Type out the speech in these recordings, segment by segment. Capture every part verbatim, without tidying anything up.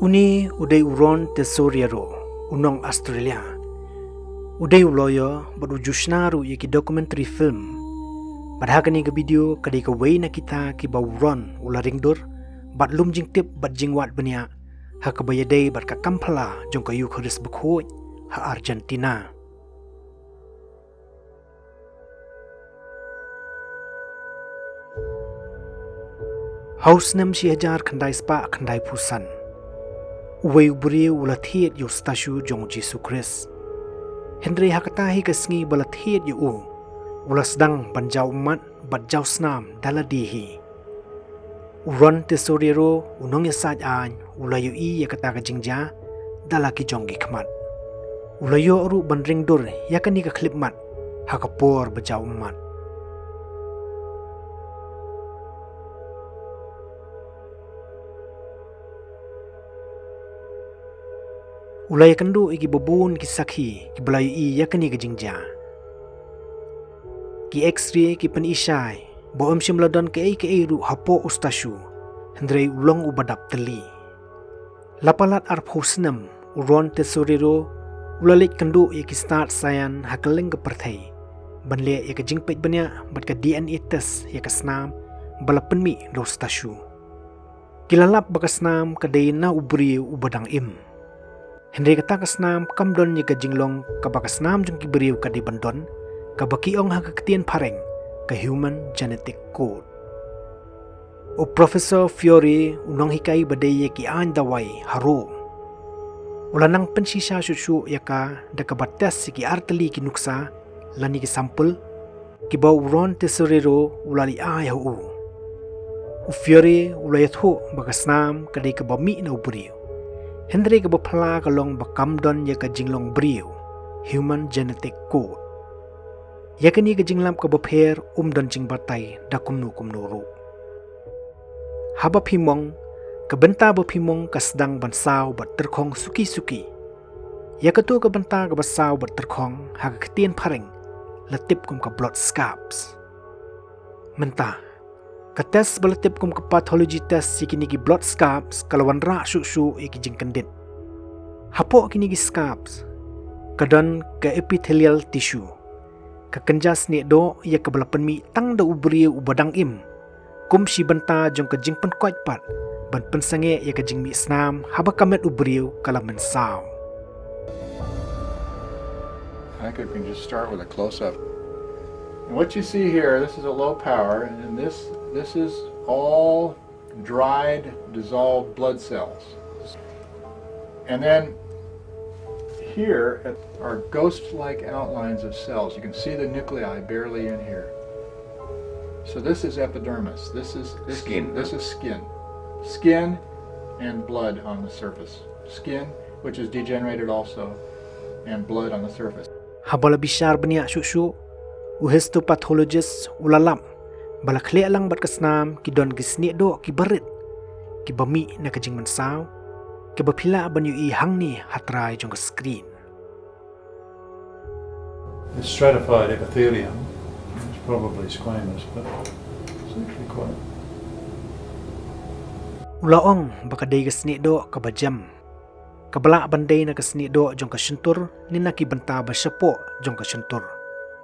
Une u dei u Ron Tesoriero, u nong Australia. U dei u lawyer bad u ju shna ruh ïa ki documentary film. Bad ha kane ka video ka dei kawei na kita kiba u Ron u la ringdur bad lum jingtip bad jingwad bniah ha kaba ïadei bad ka kam phylla jong ka Ïukharist Bakhuid ha Argentina. Ha u snem shi hajar khyndai spah khyndai phew san, uwei u briew u la thied ïa u statue jong u Jisu Khrist. Hynrei ha kata hi ka sngi ba la thied ïa u, u la sdang ban jaw ummat bad jaw snam da lade hi. U Ron Tesoriero, u nongïasaid aiñ, u la ïohi ïa kata ka jingjia da la ki jong ki khmat. U la ïoh ruh ban ringdur ïa kane ka khyllipmat ha ka por ba jaw ummat. U la ïakynduh ïa kiba bun ki sakhi kiba la ïohi ïa kane ka jingjia. Ki X-ray ki pyni shai ba ym shym la don kaei kaei ruh hapoh u statue, hynrei u long uba dap tylli. La palat arphew snem, u Ron Tesoriero u la leit kynduh ïa ki stad saian ha kylleng ka pyrthei ban leh ïa ka jingpeit bniah bad ka D N A test ïa ka snam ba la pynmih da u statue. Ki la lap ba ka snam ka dei na u briew uba dang im. Hynrei kata ka snam kam don ïa ka jinglong kaba ka snam jong ki briew ka dei ban don, kaba ki ong ha ka ktien phareng ka human genetic code. U Professor Fiore, u nonghikai ba dei ïa ki aiñ dawai ha Rome, u la nang pynshisha shuh shuh ïa ka da kaba test ïa ki artylli ki nuksa lane ki sample kiba u Ron Tesoriero u la leit ai ha u. U Fiore u la ïathuh ba ka snam ka dei kaba mih na u briew, hynrei kaba phylla ka long ba kam don ïa ka jinglong briew, human genetic code. Ïa kane ka jinglap kaba pher um don jingbatai da kumno kumno ruh. Haba phi mong, ka bynta ba phi mong ka sdang ban saw bad tyrkhong suki suki. Ïa kato ka bynta kaba saw bad tyrkhong ha ka ktien phareng la tip kum ka blood scabs. Mynta, ka test ba la tip kum ka pathology test ïa kine ki blood scabs ka la wanrah shuh shuh ïa ki jingkyndit. Hapoh kine ki scabs ka don ka epithelial tissue, ka kynja snieh doh ïa kaba la pynmih tang da u briew uba dang im, kum shi bynta jong ka jingpynkoit pat ban pynsangeh ïa ka jingmih snam haba ka met u briew ka la mynsaw. I think we can just start with a close-up. And what you see here, this is a low power, and this, this is all dried, dissolved blood cells. And then here are ghost-like outlines of cells. You can see the nuclei barely in here. So this is epidermis. This is, this, skin. This is skin. Skin and blood on the surface. Skin, which is degenerated also, and blood on the surface. Haba la bishar bniah shuh shuh, u histopathologist u la lap ba la khleh lang bad ka snam ki don ki snieh doh kiba rit, kiba mih na ka jingmynsaw, kiba phi lah ban ïohi hangne ha trai jong ka screen. It's stratified epithelium. It's probably squamous, but it's actually quite. U la ong ba ka dei ka snieh doh kaba jem, kaba lah ban dei na ka snieh doh jong ka shyntur ne na ki bynta ba shapoh jong ka shyntur.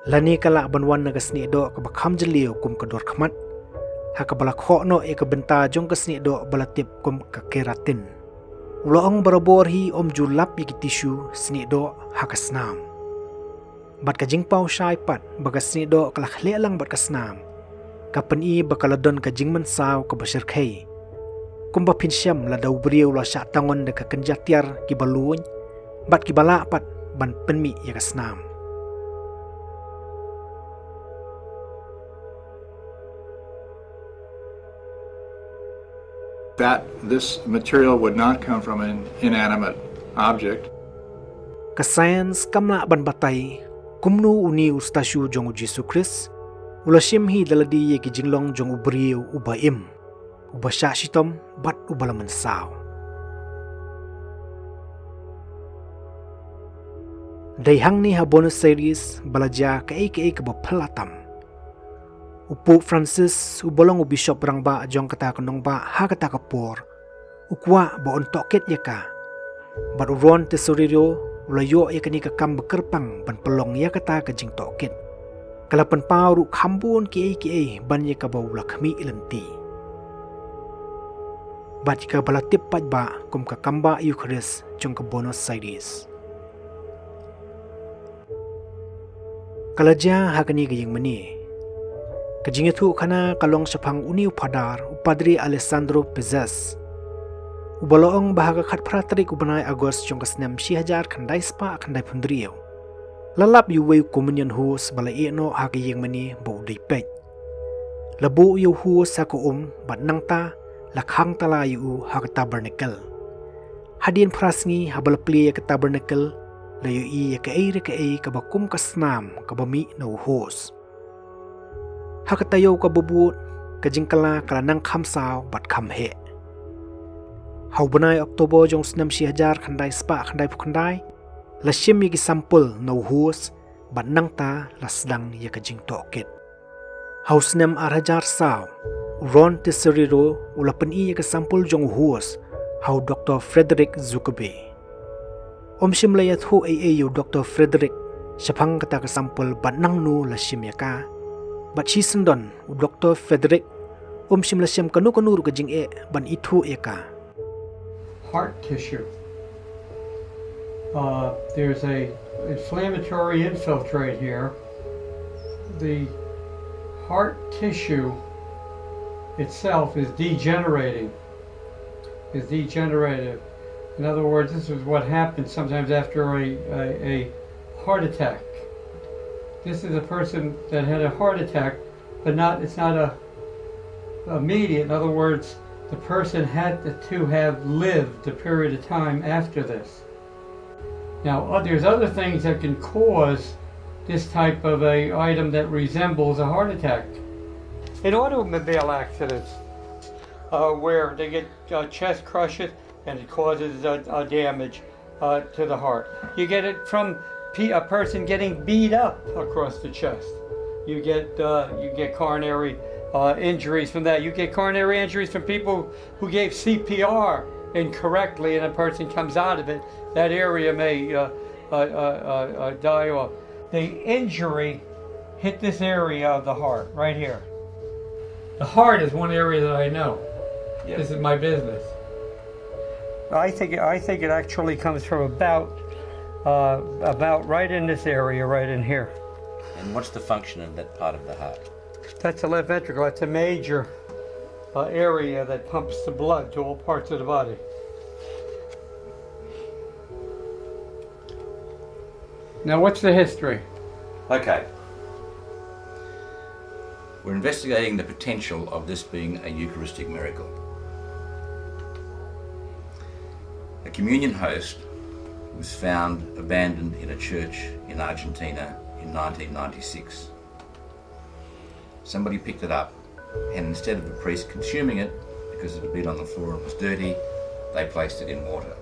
Lane ka lah ban wan na ka snieh doh kaba kham jylliew kum ka dor khmat, ha kaba la khoh noh ïa ka bynta jong ka snieh doh ba la tip kum ka keratin. U la ong barabor hi ym ju lap ïa ki tissue snieh doh ha ka snam. Bad ka jingpaw shai pat ba ka snieh doh ka la khleh lang bad ka snam, ka pyni ba ka la don ka jingmynsaw kaba shyrkhei. Kumba phin shem lada u briew u la shah tangon da ka kynja tiar kiba luid bad kiba lah pat ban pynmih ïa ka snam. That this material would not come from an inanimate object. Ka science kam lah ban batai kumno une u statue jong u Jisu Khrist u la shim hi da lade ïa ki jinglong jong u briew uba im, uba shah shitom bad uba la mynsaw. Dei hangne ha Buenos Aires ba la jia kaei kaei kaba phylla tam. U Pope Francis, uba long u bishop rangbah jong kata ka nongbah ha kata ka por, U kwah ba un tohkit ïa ka. Bad u Ron Tesorero u la ïoh ïa kane ka kam ba kyrpang ban pynlong ïa kata ka jingtohkit. Ka la pynpaw ruh kham bun kiei kiei ban ïa kaba u la khmih lynti. Bad ïa kaba la tip paidbah kum ka kambah Eucharist jong ka Buenos Aires. Ka la jia ha kane ka ïingmane. Ka jingïathuhkhana ka long shaphang une u phadar, u Padre Alessandro Pezes, uba la ong ba ha ka khatphra tarik u bnai August jong ka snem shi hajar khyndai spah khyndai phew hynriew, la lap ïa uwei u communion host ba la ïehnoh ha ka ïingmane ba u dei peit. La buh ïa u host ha ka um bad nangta la khang tala ïa u ha ka tabernacle. Hadien phra sngi haba la plie ïa ka tabernacle, la ïohi ïa kaei re kaei kaba kum ka snam kaba mih na u host. Ha ka taïew kaba bud, ka jingkylla ka la nang kham saw bad kham heh. Ha u bnai October jong u snem shi hajar khyndai spah khyndai phew khyndai, la shim ïa ki sample na u host bad nangta la sdang ïa ka jingtohkit. Ha u snem ar hajar saw, u Ron Tesorero u la pyni ïa ka sample jong u host ha u Doktor Frederick Zuckerbe. Um shym la ïathuh ei ei ïa u Doktor Frederick shaphang kata ka sample bad nangno la shim ïa ka. Bad shisyndon u Doktor Frederick um shym la shem kano kano ruh ka jingeh ban ithuh ïa ka. Heart tissue. Uh, there's a inflammatory infiltrate here. The heart tissue itself is degenerating, is degenerative. In other words, this is what happens sometimes after a, a, a heart attack. This is a person that had a heart attack, but not, it's not a immediate. In other words, the person had to have lived a period of time after this. Now, uh, there's other things that can cause this type of a item that resembles a heart attack. In automobile accidents, uh, where they get uh, chest crushes and it causes uh, uh, damage uh, to the heart. You get it from pe- a person getting beat up across the chest. You get uh, you get coronary uh, injuries from that. You get coronary injuries from people who gave C P R incorrectly, and a person comes out of it. That area may uh, uh, uh, uh, uh, die off. The injury hit this area of the heart right here. The heart is one area that I know. Yeah. This is my business. I think I think it actually comes from about uh, about right in this area, right in here. And what's the function of that part of the heart? That's the left ventricle. That's a major uh, area that pumps the blood to all parts of the body. Now, what's the history? Okay. We're investigating the potential of this being a Eucharistic miracle. A communion host was found abandoned in a church in Argentina in nineteen ninety-six. Somebody picked it up, and instead of the priest consuming it, because it had been on the floor and was dirty, they placed it in water.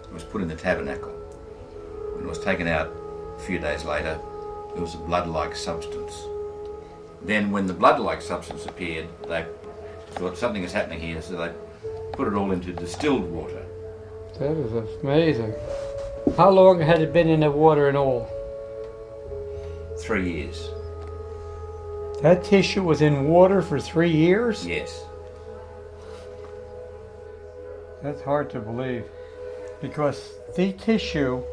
It was put in the tabernacle. When it was taken out a few days later, there was a blood like substance. Then, when the blood like substance appeared, they thought something is happening here, so they put it all into distilled water. That is amazing. How long had it been in the water in all? Three years. That tissue was in water for three years? Yes. That's hard to believe because the tissue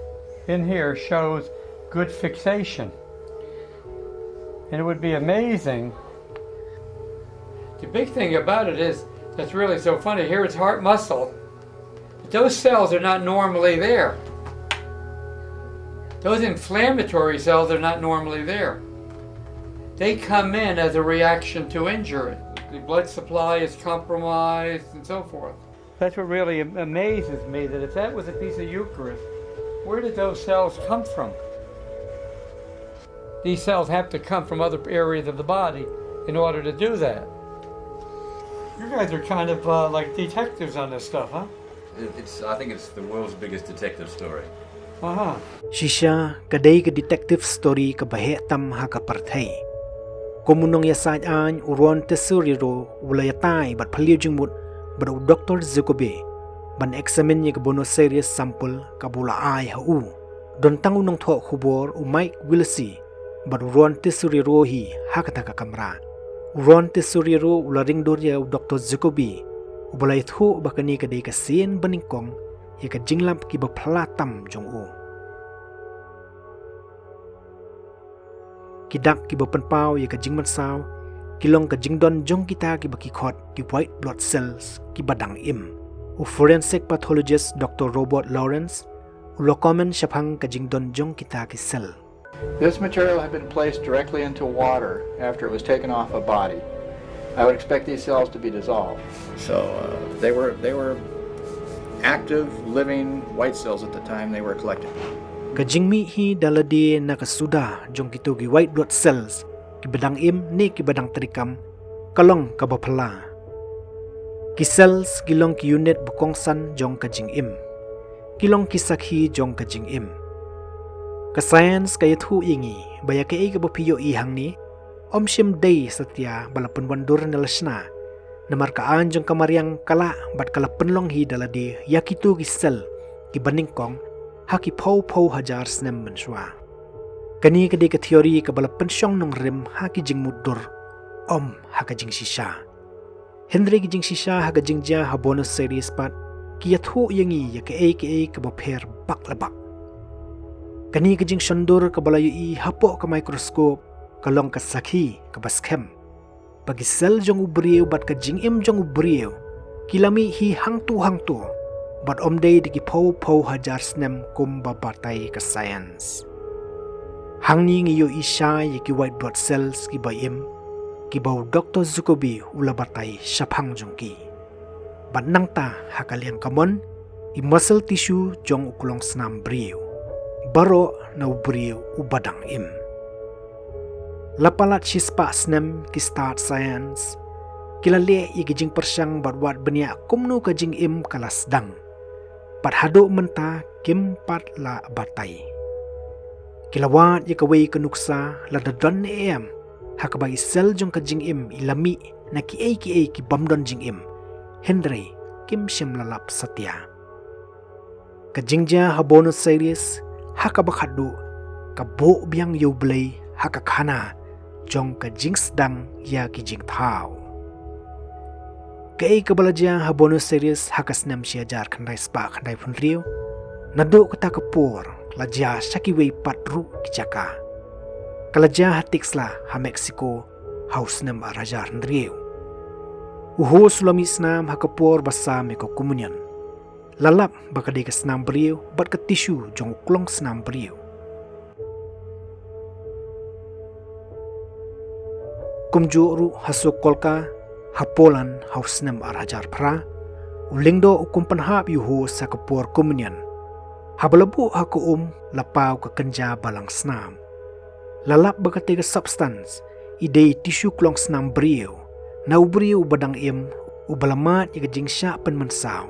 in here shows good fixation. And it would be amazing. The big thing about it is that's really so funny. Here it's heart muscle. But those cells are not normally there. Those inflammatory cells are not normally there. They come in as a reaction to injury. The blood supply is compromised and so forth. That's what really am- amazes me, that if that was a piece of Eucharist, where did those cells come from? These cells have to come from other areas of the body in order to do that. You guys are kind of uh, like detectives on this stuff, huh? It- It's, I think it's the world's biggest detective story. Uh huh. Shisha ka dei ka detective story kaba heh tam ha ka pyrthei. Kum u nongïasaid aiñ u Ron Tesorero u la ïatai bad phylliew jingmut bad u Doktor Jacobi ban eksamin ïa ka Buenos Aires sample kaba u la ai ha u. Don tang u nongthoh khubor u Mike Willesee bad u Ron Tesoriero hi ha kata ka kamra. U Ron Tesoriero u la ring dur ïa u Doktor Jacobi, uba la ïathuh ba kane ka dei ka sien banyngkong ïa ka jinglap kiba phylla tam jong u. Ki dak kiba pynpaw ïa ka jingmynsaw ki long ka jingdon jong kita kiba ki khot ki white blood cells kiba dang im. U forensic pathologist Doktor Robert Lawrence u la comment shaphang ka jingdon jong kita ki cell. This material had been placed directly into water after it was taken off a body. I would expect these cells to be dissolved. So uh, they were they were active, living white cells at the time they were collected. Ka jingmih hi da lade na ka suda jong kito ki white blood cells kiba dang im ne kiba dang treikam ka long kaba phylla. Ki cells ki long ki unit ba kongsan jong ka jingim. Ki long ki sakhi jong ka jingim. Ka science ka ïathuh ïa ngi ba ïa kaei kaba phi ïohi hangne ym shym dei satia ba la pynwandur na la shna. Namar ka aiñ jong ka mariang ka lah bad ka la pynlong hi da lade ïa kito ki cell kiba nyngkong ha ki phew phew hajar snem mynshuwa. Kane ka dei ka theory kaba la pynshong nongrim ha ki jingmutdur, ym ha ka jingshisha. Hynrei ki jingshisha ha ka jingjia ha Buenos Aires pat ki ïathuh ïa ngi ïa kaei kaei kaba pher bak la bak. Kane ka jingshondur kaba la ïohi hapoh ka microscope ka long ka sakhi kaba skhem ba ki cell jong u briew bad ka jingim jong u briew ki la mih hi hangto hangto bad ym dei da ki phew phew hajar snem kumba batai ka science. Hangne ngi ïohi shai ïa ki white blood cells kiba im, kiba u Doktor Jacobi u la batai shaphang jong ki. Bad nangta ha ka liang kamon, i muscle tissue jong u klongsnam briew, baroh na u briew uba dang im. La palat shispah snem ki stad science ki la leh ïa ki jingpyrshang bad wad bniah kumno ka jingim ka la sdang. Bad haduh mynta kim pat la batai. Ki la wad ïa kawei ka nuksa lada don ne em ha kaba i cell jong ka jingim i la mih na kiei kiei ki bym don jingim, hynrei kim shym la lap satia. Ka jingjia ha Buenos Aires ha kaba khatduh ka buh biang ïa u Blei ha ka khana jong ka jingsdang ïa ki jingthaw. Kaei kaba la jia ha Buenos Aires ha ka snem shi hajar khyndai spah khyndai phew hynriew, naduh kata ka por la jia sha kiwei pat ruh ki jaka. Ka la jia ha Tuxtla ha Mexico ha u snem ar hajar hynriew. U host u la mih snam ha ka por ba sam ïa ka communion. La lap ba ka dei ka snam briew bad ka tissue jong u klongsnam briew. Kumjuh ruh ha Sokolka ha Poland ha u snem ar hajar phra, u lyngdoh u kum pynhap ïa u host ha ka por communion. Haba la buh ha ka um la paw ka kynja balang snam. La lap ba katei ka substance i dei tissue klongsnam briew na u briew uba dang im, uba la mad ïa ka jingshah pynmynsaw.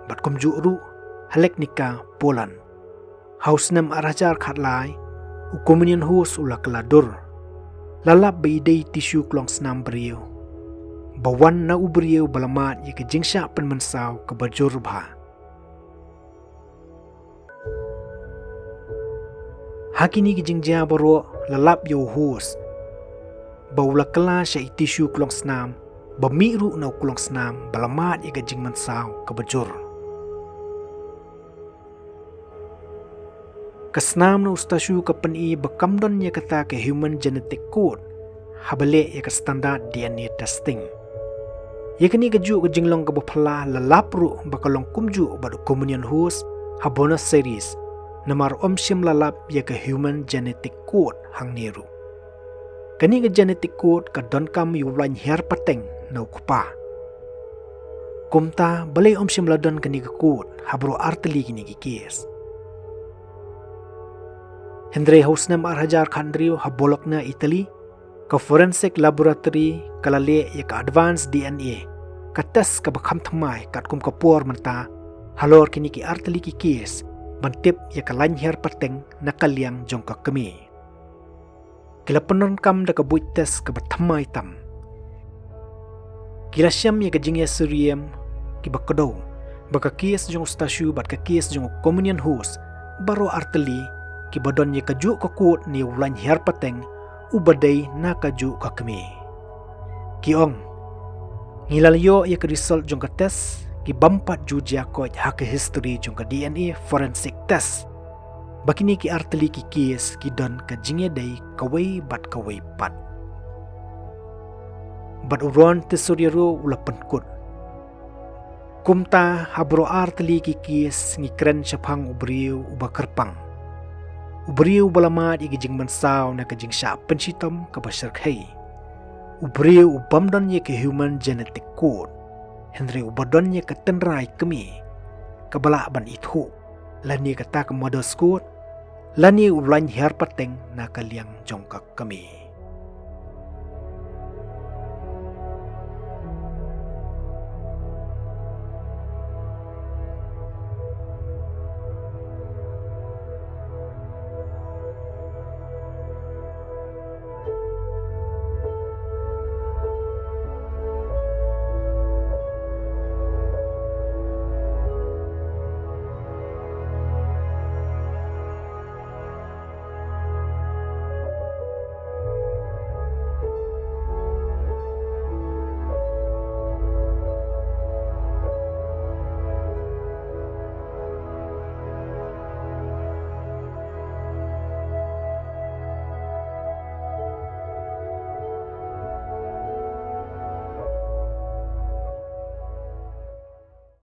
Bad kumjuh ruh ha Legnica, Poland ha u snem ar hajar khatlai, u communion host u la kylla dur. La lap ba i dei tissue klongsnam briew ba wan na u briew ba la mad ïa ka jingshah pynmynsaw kaba jur bha. Ha kine ki jingjia baroh la lap ïa u host ba u la kylla sha i tissue klongsnam ba mih ruh na u klongsnam ba la mad ïa ka jingmynsaw kaba jur. Ka snam na u statue ka pyni ba kam don ïa kata ka human genetic code haba leh ïa ka standard D N A testing. Ïa kane kajuh ka jinglong kaba phylla la lap ruh ba ka long kumjuh bad u communion host ha Buenos Aires, namar ym shym la lap ïa ka human genetic code hangne ruh. Kane ka genetic code ka donkam ïa u lain hiar pateng na u kpa. Kumta balei ym shym la don kane ka code ha baroh artylli kine ki case. Hynrei ha u snem ar hajar khathynriew ha Bologna, Italy, ka forensic laboratory ka la leh ïa ka advanced D N A, ka test kaba kham thymmai katkum ka por mynta halor kine ki artylli ki case ban tip ïa ka lain hiar pateng na ka liang jong ka kmie. ki la pyndonkam da ka buit test kaba thymmai tam. Ki la shem ïa ka jingïasyriem kiba kdew ba ka case jong u Stashu bad ka case jong u Communion Host baroh artylli kiba don ïa kajuh ka kot ne u lain hiar pateng uba dei na kajuh ka kmie. Ki ong, ngi la ïoh ïa ka result jong ka test ki bym pat ju jia koit ha ka history jong ka D N A forensic test. Ba kine ki artylli ki case ki don ka jingïadei kawei bad kawei pat. Bad u Ron Tesoria ruh u la pynkut. Kumta ha baroh artylli ki case ngi kren shaphang u briew uba kyrpang, u briew uba la mad ïa ki jingmynsaw na ka jingshah pynshitom kaba shyrkhei, u briew u bym don ïa ka human genetic code, hynrei uba don ïa ka tynrai kmie kaba lah ban ithuh, lane kata ka mother's code, lane u lain hiar pateng na ka liang jong ka kmie.